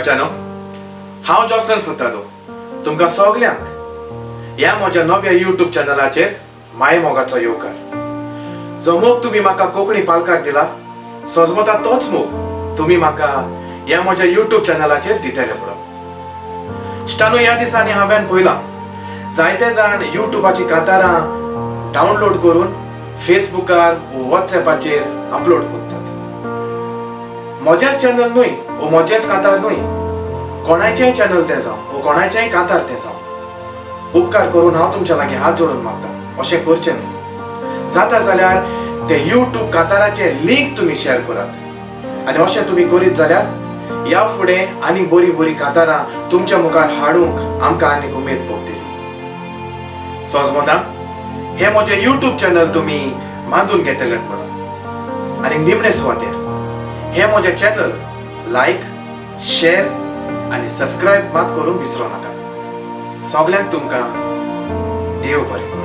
इश्टांनो, हांव जॉसलन फुर्तादो तुमकां सगल्यांक ह्या म्हज्या नव्या युट्यूब चॅनलाचेर मायेमोगाचो येवकार. जो मोग तुमी म्हाका कोंकणी पालकार दिला, सजमता तोच मोग तुमी म्हाका ह्या म्हज्या युट्यूब चॅनलाचेर दितले म्हणून. इश्टांनो, ह्या दिसांनी हांवें पळयलां, जायते जाण युट्यूबाची कातारां डावनलोड करून फेसबुकार वो वॉट्सएपाचेर अपलोड करतात. म्हजेंच चॅनल न्हय वो म्हजेंच कांतार न्हय, कोणाचेंय चॅनल तें जावं वो कोणाचेंय कांतार तें जावं, उपकार करून हांव तुमच्या लागीं हात जोडून मागता, अशें करचें न्हय. जाता जाल्यार ते युट्यूब कांताराचे लिंक तुमी शेअर करात आनी अशें तुमी करीत जाल्यार ह्या फुडें आनीक बरीं बरीं कांतारां तुमच्या मुखार हाडूंक आमकां आनीक उमेद पडटली. सोजमता हे म्हजें युट्यूब चॅनल तुमी मानून घेतलेत म्हणून. आनी निमणे सुवातेर हे म्हजें चॅनल लायक, शेअर आनी सबस्क्रायब मात करूंक विसरो नाकात. सगल्यांक तुमकां देव बरें करूं.